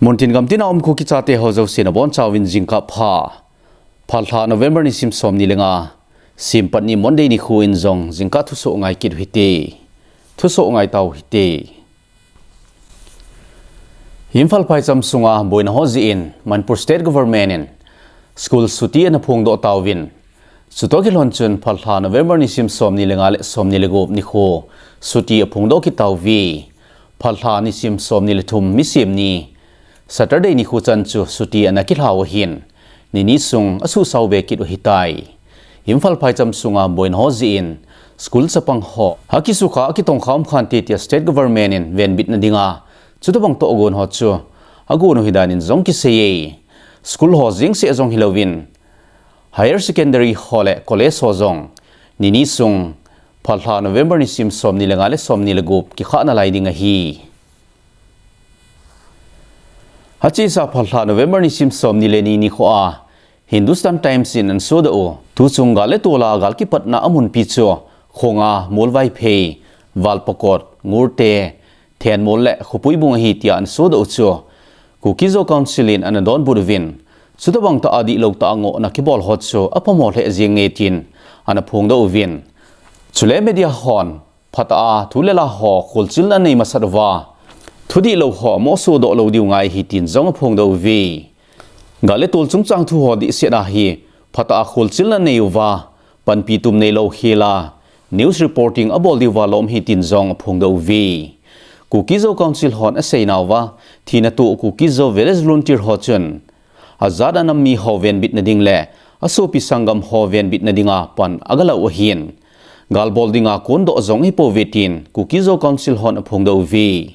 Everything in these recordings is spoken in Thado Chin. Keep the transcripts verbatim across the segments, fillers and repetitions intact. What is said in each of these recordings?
Muntin gamtin a um Kuki chate ho jouse nabonchauvin jingkah pha. Phalbi lha November nisim somni le nga, Simpat ni Monday nikho in jong jingkah thusoh ngai kit u hite. Thusoh ngai tau hite. Imphal phaicham sunga boina ho jeh in Manipur State Government in school chutti ana phongdoh tauvin, chutoh kilhon chun phalbi lha November nisim somni le nga le somni le gup nikho chutti aphongdoh kit tauve. Phalbi lha nisim somni le thum Misemni, Saturday nikho chan chu chutti ana kilhau ahin, nini sung asuhsao be kit u ahitai. Imphal phaicham sunga boina ho jeh in school chapang ho akisukha, akitongkha umkhante tia State Government in venbitna dinga chutobang tohgon ho chu agon u ahidan in jong akiseiye. School ho jeng seh jong hilouvin Higher Secondary ho le College ho jong nini sung phalbi lha November nisim somni le nga le somni le gup kikhah nalai ding ahi. Achesa phalbi lha November nisim somni le ni nikho a Hindustan Times in ana sodoh u, tuchung gal le tol a gal kipatna amunpi chu Khonga, Molvaiphei, Valpakot, Ngurte, Thenmol le Khopuibung ahi tia ana sodoh u chu Kuki-Zo Council in ana donbut uvin, chutobang tah a dihlou tah a ngohna kibol ho chu aphamo lheh jenge tin ana phongdoh uvin, chule media hon phatah a thu le la ho kholchilna anei masat uva, thu dihlou ho amoh sodoh lou diu ngai ahi tin jong aphongdoh uve. Gal le tol chungchang thu ho dihset a hi phatah a kholchilna anei uva, panpi tum neilou hela news reporting abol diu valom ahi tin jong aphongdoh uve. Kuki-Zo Council hon aseinauva, thina toh Kuki-Zo Village Volunteer ho chun ajat anam mi ho venbitna ding le asopi sanggam ho venbitna dinga pan agalah u ahin, gal bol dinga kondoh jong ahipouve tin Kuki-Zo Council hon aphongdoh uve.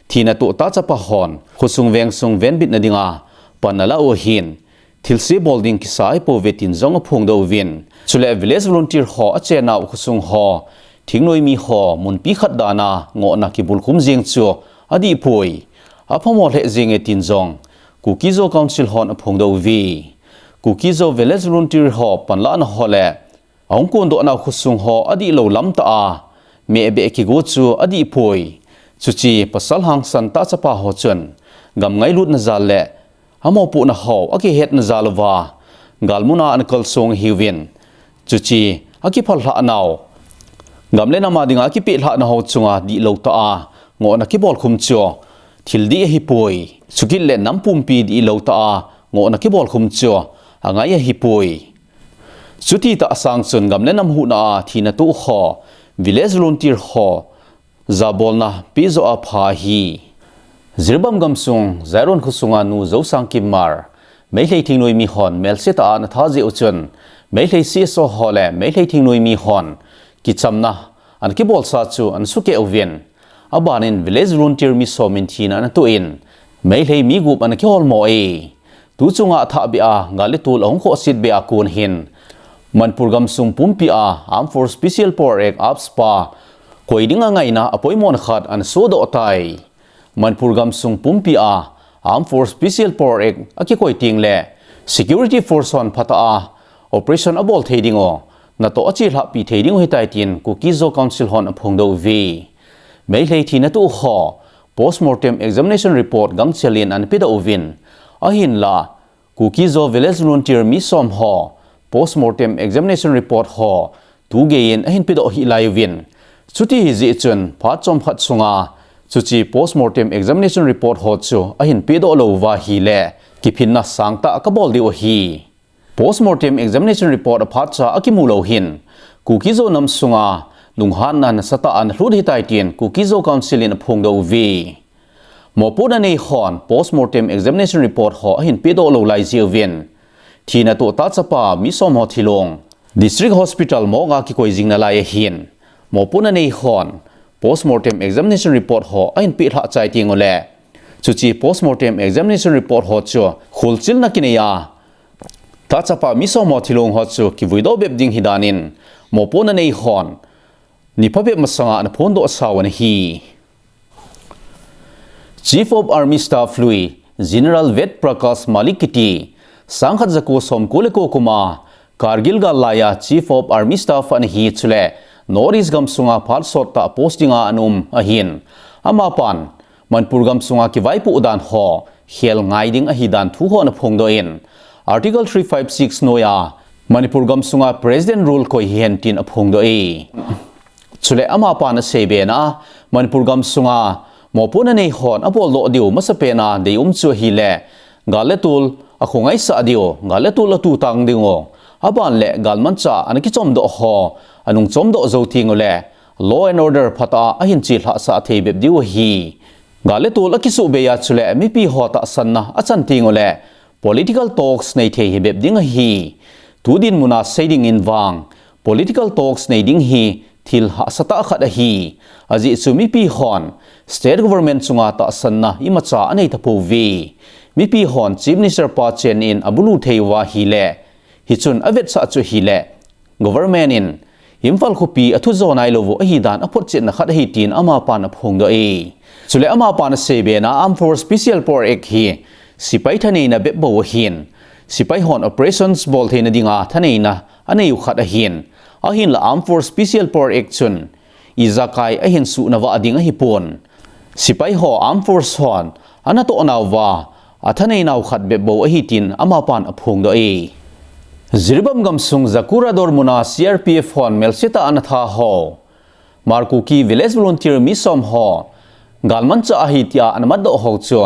Thina toh tah chapa hon khosung vengsung venbitna dinga pan alah u ahin, thilse bol ding kisa ahipouve tin jong aphongdoh uvin, chule Village Volunteer ho achennau khosung ho, thingnoimi ho munpi khat dan a ngohna kibulkhum jeng chu adihpoi, aphamo lheh jenge tin jong Kuki-Zo Council hon aphongdoh uve. Kuki-Zo Village Volunteer ho panlahna ho le ahung kondohnau khosung ho adihlou lam tah a mehbeh kigo chu adihpoi. Chuche pasal hangsan tah chapa ho chun gam ngailutna jal le amopohna ho akihetna jal uva galmun a ana kalsong ahiuvin, chuche akiphallhahnau, gam le nam a dinga akipehlhahnau chunga dihlou tah a ngohna kibolkhum chu thil dih ahipoi. Chukit le nam pumpi dihlou tah a ngohna kibolkhum chu angai ahipoi. Chuti tah sang chun gam le nam huhna a thina toh ho, Village Volunteer ho jabolna pejoh apha ahi. Jiribam gamsung Jairon khosunga nu Zosang Kimmar, Meitei thingnoimi hon melsetah a ana that jeh u chun, Meitei C S O ho le Meitei thingnoimi hon kichamna ana kibolsa chu ana sukeh uvin, abanin Village Volunteer mi som in thina ana toh in, Meitei mi gup ana kiholmo e. Tuchunga athah beh a gal le tol ahung khohset beh a kon hin, Manipur gamsung pumpi a Armed Force Special Power Act, AFSPA koi dinga ngaina apoimona khat ana sodoh tai. Manipur gamsung pumpi a Armed Force Special Power Act akikoi teng le Security Force hon phatah a operation abol thei ding u, natoh achelhahpi thei ding u ahitai tin Kuki-Zo Council hon aphongdoh uve. Meitei thina toh ho postmortem examination report gangchel in ana pedoh uvin, ahinla Kuki-Zo Village Volunteer mi som ho postmortem examination report ho tugei in ahin pedoh hih lai uvin, chuti ahi jeh chun phat chomkhat sunga chuche postmortem examination report ho chu ahin pedoh lou uva ahile kiphinna sangtah kabol diu ahi. Postmortem examination report aphatcha akimu lou hin Kuki-Zo nam sunga lunghanna nasatah ana lhut ahitai tin Kuki-Zo Council in aphongdoh uve. Mopohna nei hon postmortem examination report ho ahin pedoh lou lai jeh uvin, thina toh tah chapa mi som ho thilong District Hospital morgue a kikoi jing nalai ahin, mopohna nei hon postmortem examination report ho ahin pehlhah chai teng ule, chuche postmortem examination report ho chu kholchilna kinei a tah chapa mi som ho thilong ho chu kivuidoh bep ding ahi danin, mopohna nei hon ni phabep masanga ana phondoh sau ana hi. Chief of Army Staff lui General Ved Prakash Malik kiti, sangkhat jako somko le ko kuma Kargil gal laiya Chief of Army Staff ana hi chule North East gamsunga phat sottah posting a ana um ahin, amapan Manipur gamsunga kivaipoh dan ho khel ngai ding ahi dan thu ho ana phongdoh in, Article three five six noiya Manipur gamsunga President Rule koi hihen tin aphongdoh e. Chule amapan aseibe na a, Manipur gamsunga mopohna nei hon aboldoh diu masapen a deium chu ahile, gal le tol akhongaisah diu, gal le tol atutang diu, aban le galmanchah ana kichomdoh ho anung chomdoh jou tengule, law and order phatah a ahin chelhahsah thei bep diu ahi. Gal le tol akisuhbei a chule mipi ho tahsanna achan tengule, political talks nei thei hi bep ding ahi. Tu dinmuna sei dingin vang, political talks nei ding hi thil hahsatah khat ahi. Ajeh chu mipi hon state government chunga tahsanna imacha anei tapouve. Mipi hon Chief Minister pa chenin abulu thei uva ahile, hichun avetsah chu ahile, government in Imphal khopi athujo nailouvu ahi dan aphotchetna khat ahi tin amapan aphongdoh e. Chule amapan aseibe na a, Armed Force Special Power Act hi sepai thaneina bep bou ahin, sepai hon operations bol theina dinga thaneina aneiu khat ahin, ahinla Armed Force Special Power Act chun ijakai ahin suhnauva ding ahipon, sepai ho Armed Force hon anatohnauva athaneinau khat bep bou ahi tin amapan aphongdoh e. Jiribam gamsung Jakurador muna C R P F hon melsetah a anatha ho Hmar Kuki Village Volunteer mi som ho galmanchah ahi tia anamatdoh ho chu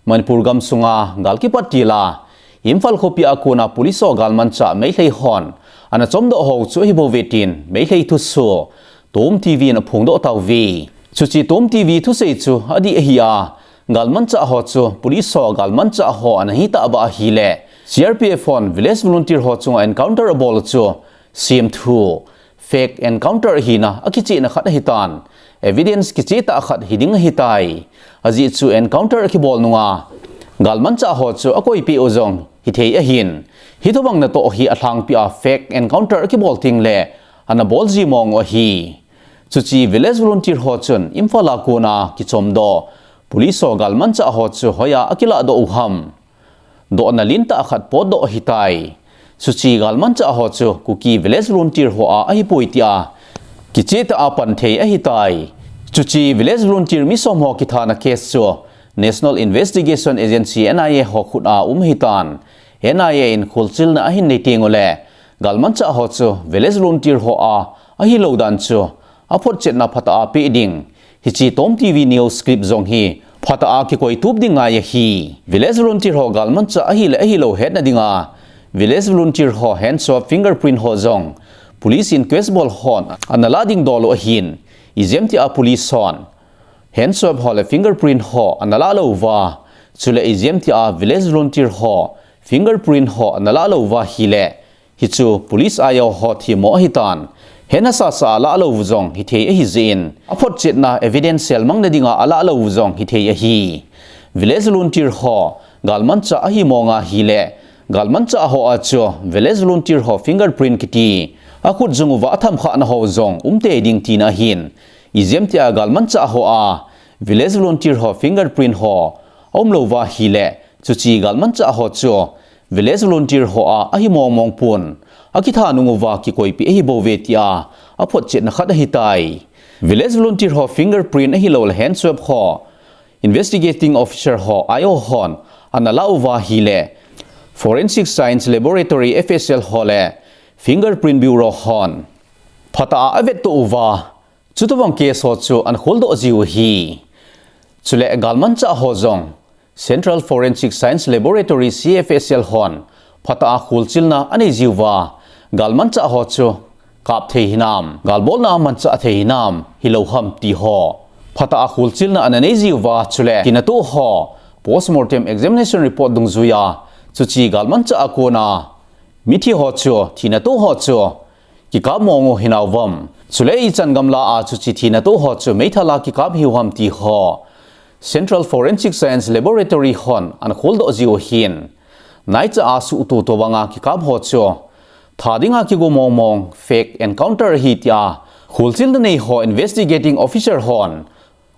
Manipur gamsunga gal kipat tila Imphal khopi a kona police ho galmanchah Meitei hon anachomdoh ho chu ahibouve tin Meitei thusoh Tom T V in aphongdoh tauve. Chuche Tom T V thusei chu adih ahi a, galmanchah ho chu police ho galmanchah ho anahitah bah ahile, C R P F hon village volunteer ho chunga encounter abol chu semthu, fake encounter ahina akichehna khat ahitan, evidence kichehtah khat hiding ahitai. Ajeh chu encounter akibol nunga galmanchah ho chu akoipeh u jong hithei ahin, hitobang natoh hi alhangpia fake encounter akibol tengle anabol ji mong u ahi. Chuche village volunteer ho chun Imphal a kona kichomdoh police ho galmanchah ho chu hoiya akilahdoh u ham, dohna lentah khat potdoh ahitai. Chuche galmanchah ho chu Kuki village volunteer ho a ahipoi tia kichehtah a pan thei ahitai. Chuche village volunteer mi som ho kithana case chu National Investigation Agency, N I A ho khut a um ahitan, N I A in kholchilna ahin nei tengule, galmanchah ho chu village volunteer ho a ahilou dan chu aphotchetna phatah a peh ding. Hiche Tom T V news clip jong hi phatah a kikoitup ding ngai ahi. Village volunteer ho galmanchah ahile ahilou hetna dinga, village volunteer ho hand swab, fingerprint ho jong police in case bol hon analah ding dol u ahin, ijemtia police hon hand swab ho le fingerprint ho analah lou uva, chule ijemtia village volunteer ho fingerprint ho analah lou uva ahile, hichu police ajo ho themmo ahitan, hetna sasa a lahlou u jong hithei ahijeh in, aphotchetna evidence selmangna dinga alahlou u jong hithei ahi. Village volunteer ho galmanchah ahi mong ahile, galmanchah ho a chu village volunteer ho fingerprint kiti akhut jung uva atham khahna ho jong umtei ding tina ahin, ijemtia galmanchah ho a village volunteer ho fingerprint ho aumlou uva ahile, chuche galmanchah ho chu village volunteer ho a ahi mong mong pon, akitha nung uva kikoipeh ahibouve tia aphotchetna khat ahitai. Village volunteer ho fingerprint ahiloule hand swab ho investigating officer ho ajo hon analah uva ahile, Forensic Science Laboratory, F S L ho le Fingerprint Bureau hon phatah a avettoh uva, chutobang case ho chu anakholdoh jiu ahi. Chule galmanchah ho jong Central Forensic Science Laboratory, C F S L hon phatah a kholchilna anei jiuva, galmanchah ho chu kap thei hinam, galbolna a manchah thei hinam, hilou ham ti ho phatah a kholchilna ananei jiuva, chule thina toh ho postmortem examination report dungjuiya, chuche galmanchah a kona mithi ho chu thina toh ho chu kikap mong u hinauvam, chule ichan gamla a chuche thina toh ho chu meithal a kikap hiu ham ti ho Central Forensic Science Laboratory hon anakholdoh jiu ahin, naicha a suhtuh tobanga kikap ho chu tha dinga kigo mong mong, fake encounter ahi tia kholchilna nei ho investigating officer hon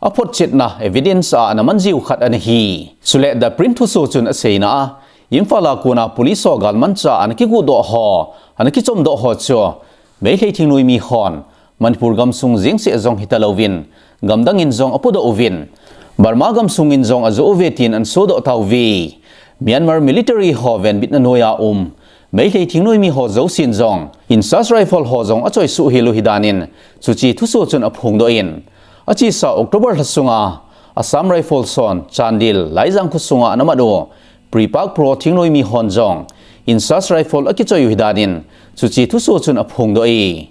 aphotchetna evidence a anaman jiu khat anahi. Chule The Print thusoh chun aseina a, Imphal a kona police ho galmanchah anakigodoh ho, anakichomdoh ho chu Meitei thingnoimi hon Manipur gamsung jengseh jong hitalouvin, gamdang in jong apodoh uvin, Burma gam sungin jong ajo uve tin ana sodoh tauve. Myanmar military ho venbitna noiya um Meitei thingnoimi ho jousen jong INSAS rifle ho jong achoisuh hel u ahi danin, chuche thusoh chun aphongdoh in, achesa October lha sunga Assam Rifles hon Chandel Laijang kho sunga ana mat u Prepak Pro thingnoimi hon jong INSAS rifle akichoi u ahi danin, chuche thusoh chun aphongdoh e.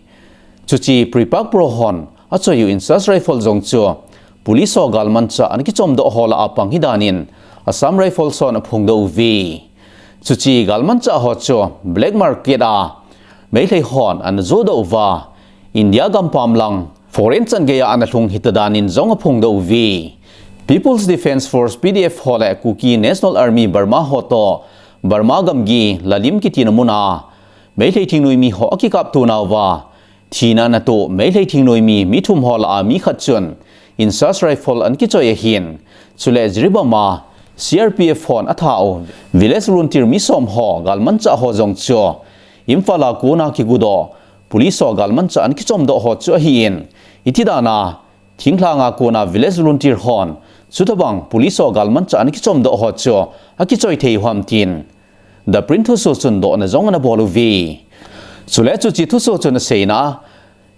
Chuche Prepak Pro hon achoi u INSAS rifle jong chu police ho galmanchah ana kichomdoh ho lah a pang ahi danin Assam Rifles hon aphongdoh uve. Chuche galmanchah ho chu black market a Meitei hon ana jodoh uva, India gampam lang foreign chan geiya ana lhung hita danin jong aphongdoh uve. People's Defence Force, P D F ho le Kuki National Army, Burma ho toh Burma gamgi Lalim kitina muna Meitei thingnoimi ho akikapto nauva thina ana toh Meitei thingnoimi mi thum ho lah a mi khat chun INSAS rifle ana kichoi ahin, chule Jiribam a C R P F hon atha u village volunteer mi som ho galmanchah ho jong chu Imphal a kona kigudoh police ho galmanchah ana kichomdoh ho chu ahin, iti dana thinglhanga kona village volunteer hon chutobang police ho galmanchah ana kichomdoh ho chu akichoi thei u ham tin The Print thusoh chun dohna jong ana bol uve. Chule chuche thusoh chun aseina,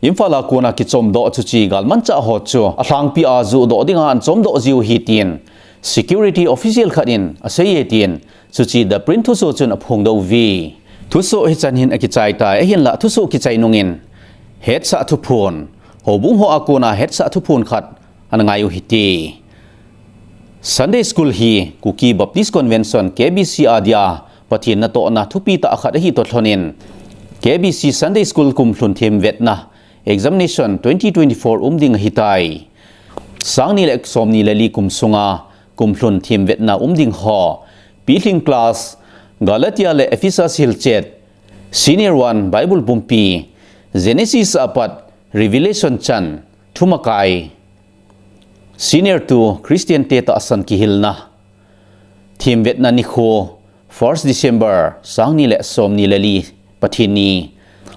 Imphal a kona kichomdoh chuche galmanchah ho chu alhangpi a johdoh dinga ana chomdoh jiu ahi tin security official khat in aseiye tin chuche The Print thusoh chun aphongdoh uve. Thusoh hichan hin akichai tai, ahinlah thusoh kichai nungin hetsah thuphon, houbung ho a kona hetsah thuphon khat ana ngai u hite. Sunday School hi Kuki Baptist Convention, K B C a dia Pathen natohna thupi tah khat ahi toh lhonin, K B C Sunday School kumlhun themvetna examination twenty twenty-four um ding ahitai. Sang ni le som ni le li kum sunga kumlhun themvetna um ding ho, pilhing class, Galatia le Ephesus hilchet, Senior one Bible pumpi, Genesis apat Revelation chan, thumakai. Senior two Christian te tahsan kihilna. Themvetna nikho, first December, sang ni le som ni le li, Pathen ni.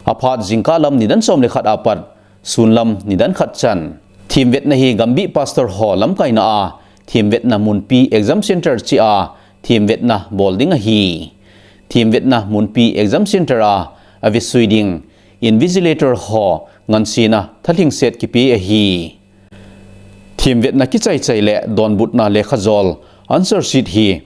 Aphat jingkah lam nidan som le khat apat, sunlam nidan khat chan. Themvetna hi gambih pastor ho lamkaina a themvetna munpi exam center cheh a themvetna bol ding ahi. Themvetna munpi exam center a avesui ding invigilator ho ngansena thalhingset kipe ahi. Themvetna kichaichai le donbutna lekhajol, answer sheet hi,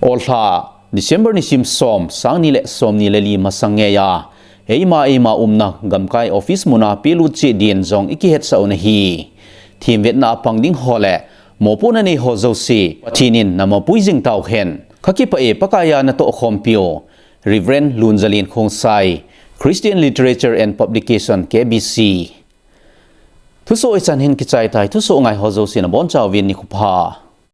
olha December nisim som, sang ni le som ni le li masang ngeiya eima eima umna gamkai office muna pelut cheh din jong ikihetsah u ahi. Themvetna a pang ding ho le mopohna nei ho jouse Pathen in namapui jing tauhen. Kakipah e, Pakaiya natohkhompiu Reverend Lunjalin Khongsai, Christian Literature and Publication, K B C. Thusoh hichan hin kichai tai, thusoh ngai ho jouse nabonchauvin nikho pha.